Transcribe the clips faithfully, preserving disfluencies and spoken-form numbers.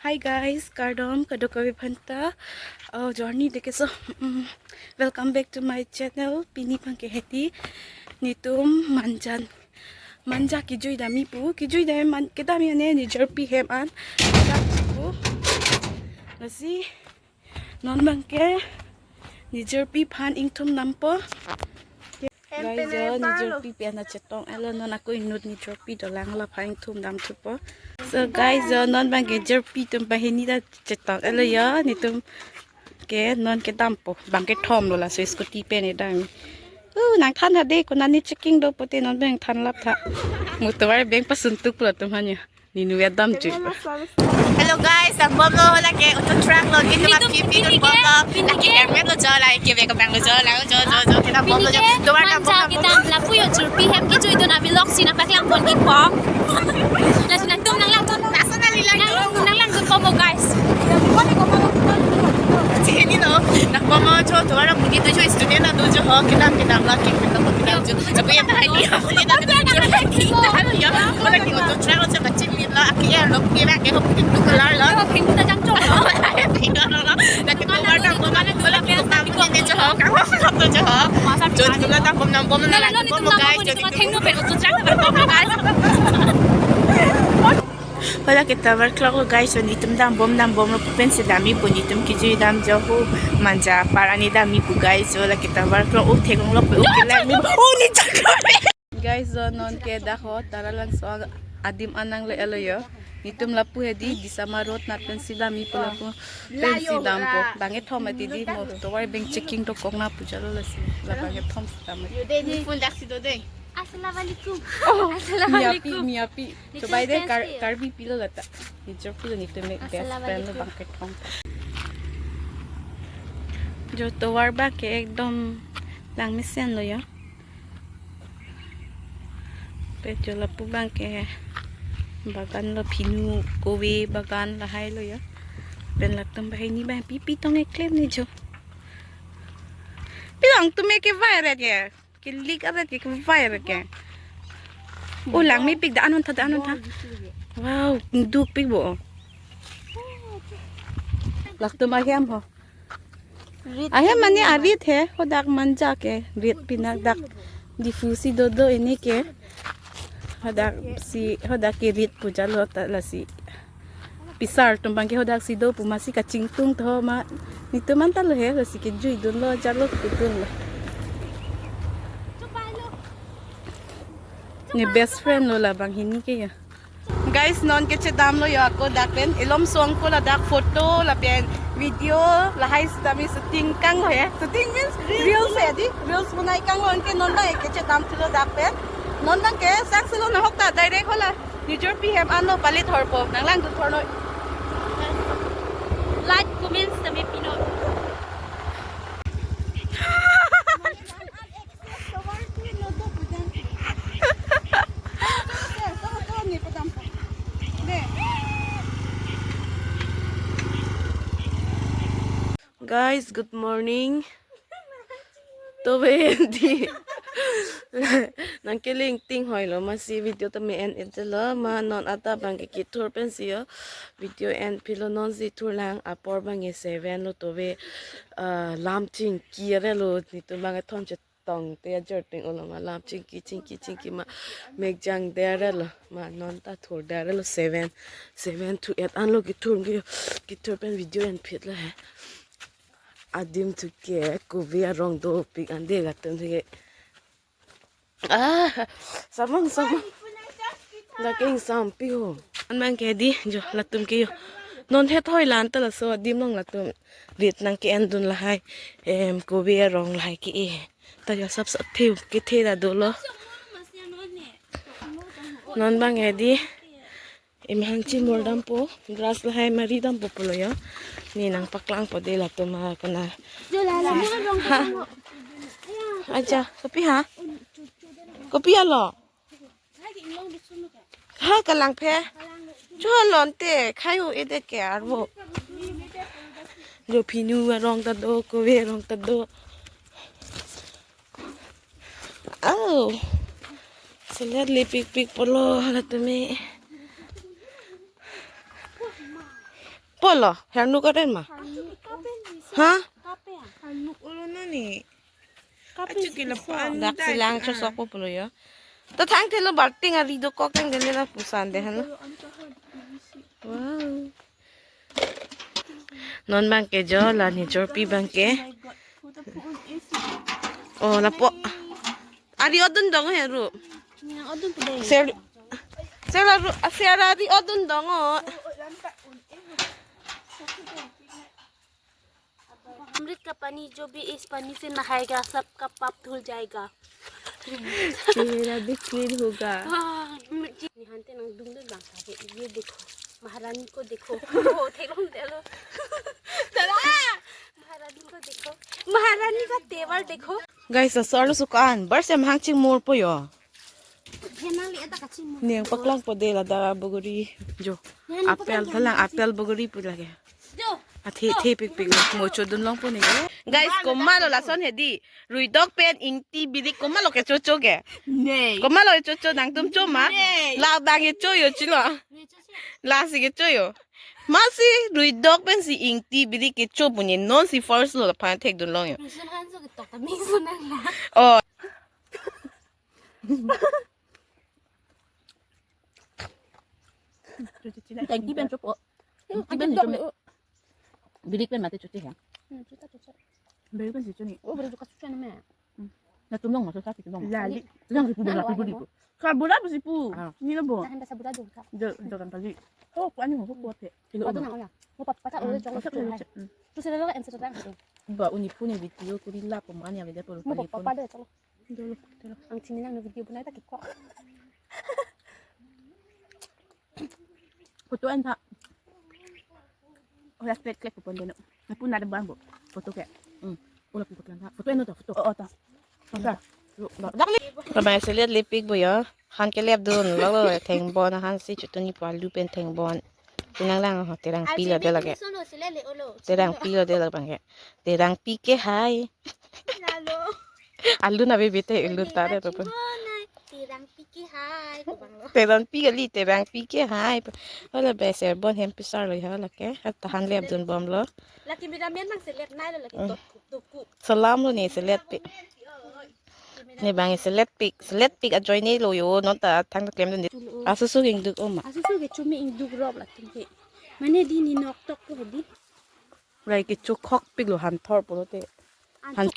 Hi guys, kardom kadokave aphanta. Oh, journey deke so, mm, welcome back to my channel. Pini abangke hedi netum Manja, Manja kejui damji pu, kejui dam man kedam ya ne, ne jirpi hem an kedam pu. Lasi non abangke ne jirpi aphan ingthum dampo. Guys, jo ne jirpi pen achetong-etlo, non ako inut ne jirpi dolang, laphan ingthum dam thupo. So guys, jo non abangke jirpi atum banghini ta chetong-etlo jo, netum ke non kedampo, bang kethom lo, laso scooty pen kedam. Uh, nangthan tha dei, konat ne checking do pute non abang thanlap tha. Motor abang pasun tuk lo atum aphan ya. Ninu ya dam ju. Hello guys, dangbomlo, lake auto truck lo, netum aphi aphi dangbomlo, lake helmet lo jo, lake bag abang lo jo, la jo jo jo, ke dangbomlo jo. Pini ke Manja kedam, lapu yo jirpi hem kejui dun a-vlog si nangpaklang pon kipo. Lasi nangtum nanglangdun. Laso nali lang nang, nanglangdun po mo guys. Chini no, dangbomlo jo, tovar abang ke tu jo student adu jo ho, kedam kedam lake kedam kedam jo. Tapi ya tadi aku ni tak kenal jo lagi. Tahan ya. Kalau kita tu travel macam kacil ni lah, aki ya lo, kita ke ho, kita keluar lah. Kita pintu tajang cok. Pintu lo lah. Lake tovar dangbomlo, lake tovar dangbomlo jo ho, kamu apa jo ho. Masa jo, kita dangbom dangbom. Nah, lalu ni tu guys, nama jadi tu thengno pen auto truck pen bom guys. Hala ke tovar clock lo guys, so netum dangbom dangbomlo pu pensi damji pu, netum kejui dam jo ho, Manja apar arni damji pu guys, so hala ke tovar clock, oh, theklonglo pu, oh, kelang ni, oh, ne chaklo. Guys, jo non ke dak ho Taralangso adim an nangle-etlo jo. Netum lapu hedi Disama Road nat pensi damji pu, lapu pensi dampo. Bang kethom ati di mo, tovar abang checking dokok na pu jalo, lasi la bang kethom si dam. Yo dei, ne phone dak si do dei. Assalamualaikum. Oh, Assalamualaikum. Miapi, miapi. Netum coba deh, fans Kar-, ke? Karbi pilo lata. Netum pilo, netum best friend lo, assalamualaikum, bang kethom. Jo tovar abangke ekdom langmesenlo jo. Pen jo lapu abangke bagan lo, phinu, kove bagan lahai lo jo. Pen latum banghini abang pipi tong keklem ne jo. Pi nangtum ke virus ya. Kelik aret ke, kevai aret ke. Oh, langmepik, da anun tha, da anun tha. Wow, dukpik bo. Latum ahem ho. Ahem mane arit he, hadak Manja ke, rit pinak dak. Diphu si dodo ini ke. Hadak si, hadak ke rit pu jalo ta lasi. Pisar atum abangke hadak si do pu masi kachingtung tho ma. Netum anta lo he, lasi kejui dunlo, jalo kedunlo. Ne best friend lo la banghini ke ya. Guys, non kechedamlo jo ako dak pen. Ilom song ko ladak photo lapen video lahai sitame shooting kanglo ya. Shooting means reels ya di. Reels bunai kanglo, anke non abang kechedam thulo dak pen. Non abangke sang silo nahok ta direct hala. Ne jirpi hem anlo palit horpo, nanglangdun thornoi. Like, comments tame pinon. Guys, good morning. Tobe di. Nangkeling ting hoilo, masi video tame en-etlo, ma non ata abangke kethur pensi jo video en pilo, non si thurlang apor abangke seven lo, tobe, ah, lam chingki arelo, netum abangke thom chetong te ajor ting olo ma, lam chingki chingki chingki ma, mek jang de arelo, ma non ta thur de arelo, seven, seven to eight anlo kethur ke, kethur pen video en phitlo he. Adim thu ke kove arong dopik ande, latum thu ke. Ah, samang samang. Lake ingsampi ho. An abangke di jo latum ke jo. Non het hoi lan ta laso adim along latum rit nangke-endun lahai. Em, kove arong lahai ke-e. Ta jo sap sap the kethe ta dolo. Non abangke di. Emhang chimor dampo, grass lahai mari dampo pulo jo. Ne nangpaklangpo de latum ma kona. Jo la la. Ha. Aja, kopi ha? Kopi alo? Ha, kalang phe. Jo lon te khai u edet ke arvo. Jo phinu arong ta do, kove arong ta do. Oh. Selet lipik pik pulo hala tumi. Polo, hernuk aden ma. Hernuk kapen isi. Ha? Kapen. Hernuk olo no ni. Kapen. Achu isi kilo kiso. Pan dak dai silang ah. Chosok po pulo yo. Ta thang thelo balting ari dokok tang dele la pusan de han. Wow. Non bangke jo la nijorpi bangke. Oh, lapu. Ari odun dong he ru. Nya odun pu dei. Ser, ser la ru, ser ari odun dong o. अमृत का पानी जो भी इस पानी से नहाएगा, सबका पाप धुल जाएगा। चेहरा भी क्लीन होगा। हाँ, अमृत जी। Nihan te nangdung dun bang kave, ये देखो, महारानी को देखो। Oh, theklong delo. Tara! महारानी को देखो, महारानी का तेवर देखो। Guys, asar lo sukan, bar sem hang chingmur po yo. Henang le eta kachingmur. Neng paklang po de la da bogori jo. Neng apple paklang thalang po apple bogori pu lake. Jo. Athe the pik pik mo chodun long po ne. Guys, komat lo lason hedi. Ruidok pen ingti birik komat lo kechocho ke. Nei. Komat lo kechocho nangtum cho ma. Nei. La bang kecho yo chilo. Nei, cho si. Lasi kecho yo. Masi ruidok pensi ingti birik kecho pu ne nonsi first lo la phan thekdun long yo. Rusun han so ketok ta mingsun nang la. Oh. Tangki pen chopo. Hmm, tangki pen chopo. Birik pen mate choche ya. Hmm, chuta chuta. Birik pen si choni. Oh, birik chuka chuta na me. Hmm. Latum long ma, so sa si tum long. Lali. Yang si pu bola pu budi pu. Ka bola pu si pu. Ah. Ni lo bo. Tahan basa bola dong ka. Jo, jo kan pagi. Oh, ko ani mo ko te. Kilo. Patu nang oya. Mo pat pata olo jong. Patu lo. Hmm. Tu sila lo en sila lang. Ba uni pu ni video ko di la pom ani ave de polo. Mo pagi papa pon. De chalo. Dolo, dolo. Ang chini nang video bunai ta kiko. Photo an tha. Oh, ya, straight click pon deno. Lapu na de bang bo. Photo ke. Hmm. Oh, lapu photo an tha. Photo an tha, photo. Oh, oh, tha. Tha. Dak ni. Kamai selet lepik bo ya. Han kelep dun lo lo thengbon han si chutuni pu alu pen thengbon. Tinang lang ho terang pi lo de lake. Terang pi lo de la bang ke. Terang pi ke hai. Lalo. Alu na bebe te ilu ta de to. Terang pi ke hai ko bang lo. Terang pi kali, terang pi ke hai. Hala beser bon hem pisar lo ya lake. Tahan lep dun bom lo. Laki mira men nang selet nai lo laki. Hmm. Dok dok. Salam lo ne selet pi. Ne bang selet pik, selet pik ajoine lo yo, non ta thang ta klem dun di. Chulo. Asusu ingduk oma. Asusu ke chumi ingduk rop latum ke. Mane di ni nok tok ko di. Lai ke chukhok pik lo han thor pulote. Han.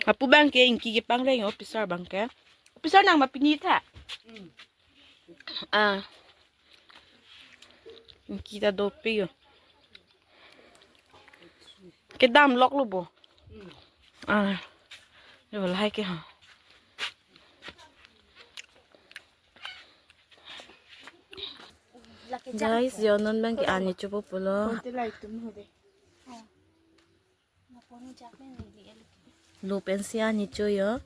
Apu bang ke ingki ke pangreng yo pisar bang ke. Pisar nang ma pini tha. Ah. Ingki ta dopik yo. Kedam lok lo bo. Ah. Yo lahai ke ha. Guys, yo non bang ke ani chopo pulo. Konti lai tum ho de. Lo pensi ani cho yo.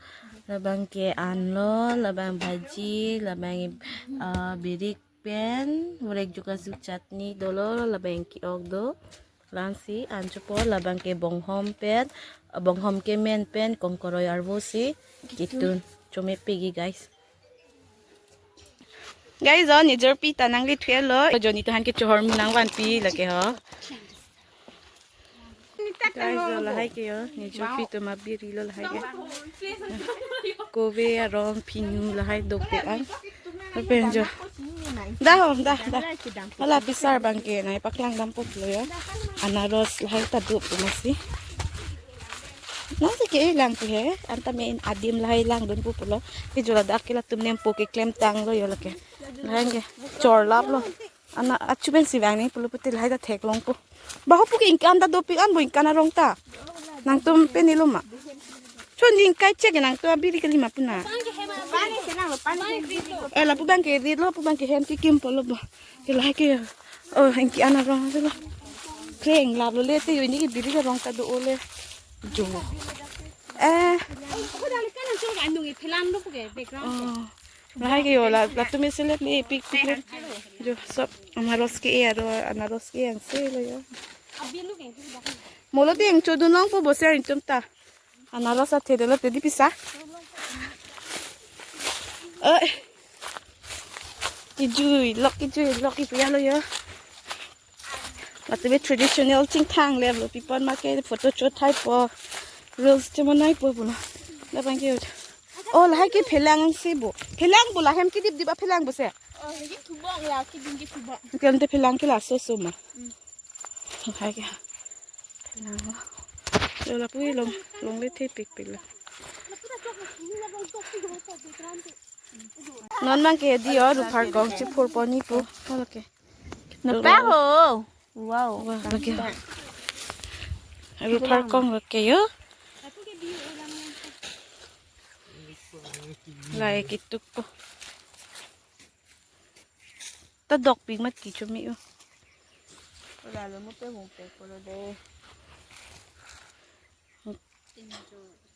Labang ke an lo, labang bhaji, labang, ah, birik pen, vorek juka su chutney dolo, labang ke-ok do. Langsi an chopo, labang ke bonghom pen, bonghom ke men pen kongkoroi arvo si kitun. Chomepik ke guys. Guys, oh, nijorpi ta nangli thuelo. Joni tuhan ke chohor mu nangvanpi lake ho. Guys, oh, lahai ke yo, nijorpi to ma biri lo lahai ke. Kove arong phinu lahai dokpik an. Apen jo. Da ho, da, da. Hala pisar bang ke nai paklang dampo pulo yo. Anaros lahai ta do pu masi. Nang si ke lang pu he, anta me in adim lahai langdun pu pulo. Ke jo ladak ke latum nempo keklem tanglo yo lake. Lahai ke chorlap lo. Ana achu pensi vang ni pulo puti lahai ta theklong pu. Baho pu ke ingkan ta dopik an bo ingkan arong ta. Nangtum pen ilo ma. Chon jing kai chek nangtum abiri kali ma puna. Eh, lapu bang ke rit lo, pu bang ke hem kekim pulo bo. Ke lahai ke. Oh, ingki an arong lo. Kreng lap lo le te yo ni ke biri arong ta do o le. Jo. Eh. Oh. Lahai ke yo la, latum selet ni pik pik le. Jo, sob anaros ke e aro, anaros ke e an se lo yo. Molo te ingchodun long po bo ser ingtum ta. Anaros athe dolo te di pisa. Eh. Kijui, lok kijui, lok kipu ya lo yo. Mate be traditional chingthang le lo pipon ma ke photo cho thai po. Reels chemo nai po pulo. Labang ke. Oh, lahai ke phelang si bo. Phelang bo lahem kedip dip aphelang bo se. Oh, lagi thubong la, keding ke thubong. Kan te phelang ke laso so ma. Hmm. Hai ke. Phelang lo. Lo lapu long, longle thepik pik lo. Non abang ke hedi o, ruphar kong chiphur pon ni pu. Oke. Napa ho? Wow. Wah, lagi. Ruphar kong lake yo. Lahai ketuk po. Ta dokpik mat ke chumi o. Lalo mo pe mo pe ko lo de.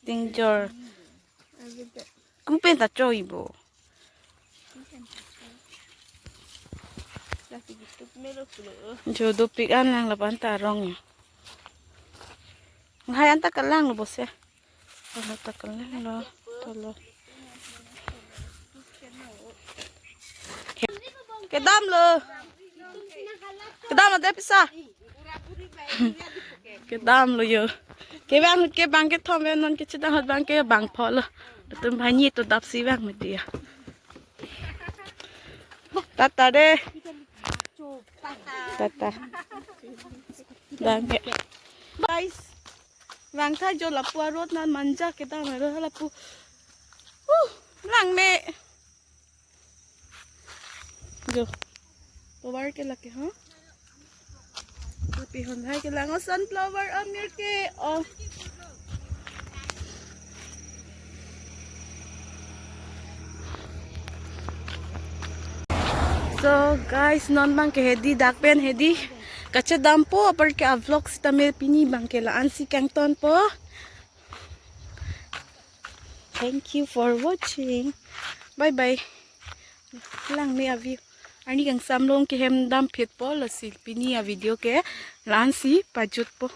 Tingjor. Kupen ta choi bo. Lasi gitu melo pulo. Jo dopik an lang lapu an ta arong ya. Lahai an ta kelang lo bo se. Lahai ta kelang lo. Tolo. Kedam lo. Kedam lo de pisa. Kedam lo yo. Kevang ke bang kethom ve non kechedam ahut abang ke bang pho lo. Latum banghini to dap si vang mati ya. Tata de. Tata. Bang ke. Guys. Vang tha jo lapu arot nan manja kedam aro lapu. Uh, lang me. Jo. Tovar ke lake, ha? Tapi hon hai ke lang, oh, sunflower amir ke. Oh. So guys, non abang ke hedi dak pen hedi. Kachedam po apar ke a vlog sitame pini abang ke la-an si kangton po. Thank you for watching. Bye bye. Lang me a view. Arni kangsam along ke hem dam phit po, lasi pini a video ke la-an si pajut po.